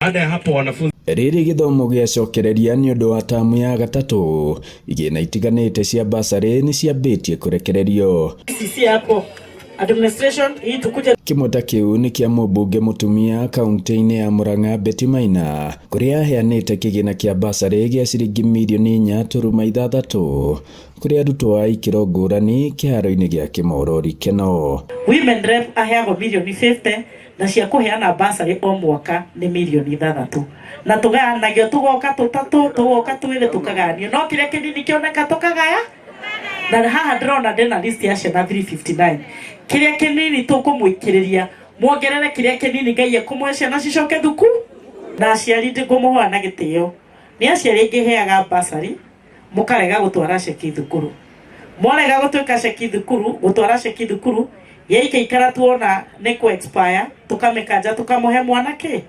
Baada ya hapo wanafunzi Rĩrĩ gĩthomo gĩacokereria nĩ ũndũ wa tamu ya gatatũ, igĩna itiganĩte cia basarĩ nĩ ciambĩtie kũrekererio. Sisi hapo administration hii tukuje. Kĩmwe ta kĩu nĩ kĩa mũmbunge mũtumia kaunti-inĩ ya Murang'a Betty Maina, kũrĩa aheanĩte kĩgĩna kĩa basarĩ gĩa ciringi mirioni 4.6 kũrĩ arutwo a ikĩro ngũrani kĩharo-inĩ gĩa Kĩmorori Keno. Women rep aheagwo mirioni 50 na cia kũheana basarĩ o mwaka nĩ mirioni 6, na tũgayanagio, tũgoka tũtatũ, tũgoka twĩrĩ, tũkagayanio, no kĩrĩa kĩnini kĩoneka tũkagaya. Na haha ndĩrona ndĩna list ya ciana 359. Kĩrĩa kĩnini tũkũmũikĩrĩria, muongerere kĩrĩa kĩnini Ngai ekũmũhe, ciana cicoke thukuru. Na aciari, ndĩngũmũhoya na gĩtĩo, nĩ aciari aingĩ heaga basarĩ mũkarega gũtwara ceki thukuru. Mwarega gũtuĩka ceki thukuru, gũtwara ceki thukuru yaikaikara, tuona nĩ kũ expire, tũkamĩkanja, tũkamũhe mwana kĩ.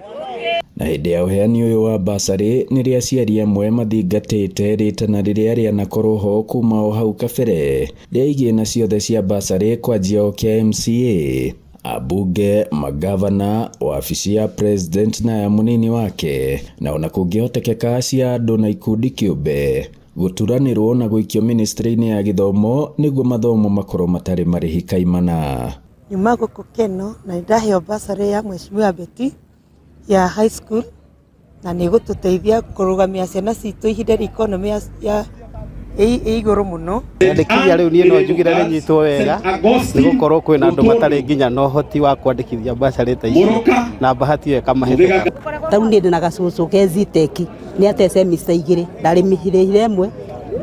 Na hĩndĩ ya ũheani ũyũ wa basarĩ nĩrĩ aciari amwe mathingatĩte rĩtana rĩrĩa rĩanakorwo ho kuma o hau kabere rĩa igĩna ciothe cia basarĩ kwanjia o kĩa MCA, ambunge, magavana, wabici ya president na ya mũnini wake, na ona kũngĩhotekeka cia andũ na ikundi kĩũmbe gũturanĩrwo na gũikio ministry-inĩ ya gĩthomo nĩguo mathomo makorwo matarĩ marĩhi kaimana. Nyuma gũkũ Keno na nĩ ndaheo bursary ya Mheshimiwa Betty ya high school, na nĩ ĩgũtũteithia kũrũgamia ciana citũ ihinda rĩa economy ya ĩ igũrũ mũno. Rĩandĩkithia rĩu niĩ no njugire rĩnyitwo wega, nĩ gũkorwo kwĩna andũ matarĩ nginya na ũhoti wa kwandĩkithia bursary ta ici, na bahati ĩyo ĩkamahĩtũka. Tarĩu niĩ ndĩna gacũcũ ke Zetech, nĩ ate semester 2, ndarĩmĩrĩhire ĩmwe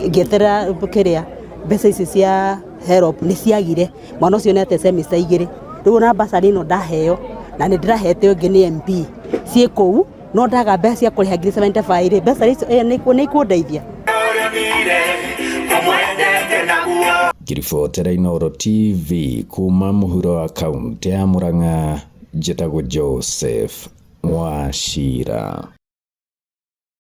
ngĩeterera kĩrĩa mbeca ici cia HELB nĩ ciagire. Mwana ũcio nĩ ate semester 2. Rĩu ona bursary ĩno ndaheo, na nĩ ndĩrahete ĩngĩ nĩ MP ciĩ kũu, no ndaga mbeca cia kũrĩha 75,000 rĩ, mbeca icio nĩ ikũndeithia? Ngĩribotera Inooro TV kuma mũhuro wa kaũntĩ ya Murang'a, njĩtagwo Joseph Wachira.